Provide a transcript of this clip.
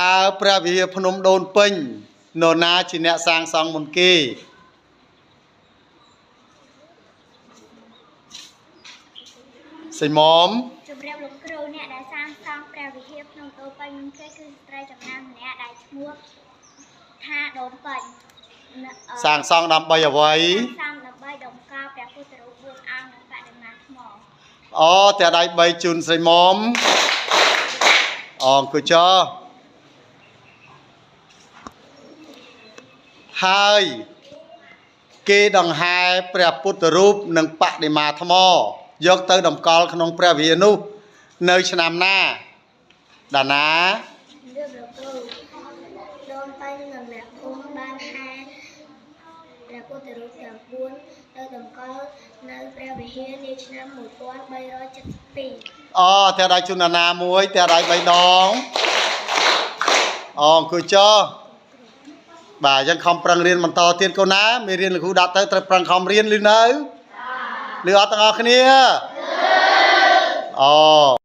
តើព្រះវិហារភ្នំដូនពេញនរណាជាអ្នកសាងសង់មុនគេសិមុំ ជម្រាបលោកគ្រូអ្នកដែលសាងសង់ព្រះវិហារភ្នំដូនពេញមុនគេគឺស្ត្រីចំណាស់ម្នាក់ដែលឈ្មោះថាដូនពេញ សាងសង់ដើម្បីអ្វី សាងសង់ដើម្បីតម្កល់ព្រះពុទ្ធរូប4អង្គនិងបដិមាថ្ម អូតែដៃ3ជូនស្រីមុំអអង្គុយចោហើយគេដង្ហែព្រះពុទ្ធរូបនិងបដិមាថ្មយកទៅតម្កល់ក្នុងព្រះវិហារនោះនៅឆ្នាំណាដាណា ជម្រាបលោកគ្រូដូនពេញនិងអ្នកភូមិបានហែព្រះពុទ្ធរូបទាំង4ទៅតម្កល់នៅព្រះវិហារនាឆ្នាំ1372 អូតែដៃជូនដាណាមួយតែដៃ3ដងអអង្គុយចោបាទអញ្ចឹងខំប្រឹងរៀនបន្តទៀតកូនណាមេរៀនលោកគ្រូដាក់ទៅត្រូវប្រឹងខំរៀនឬនៅឬអត់ទាំងអស់គ្នាអូ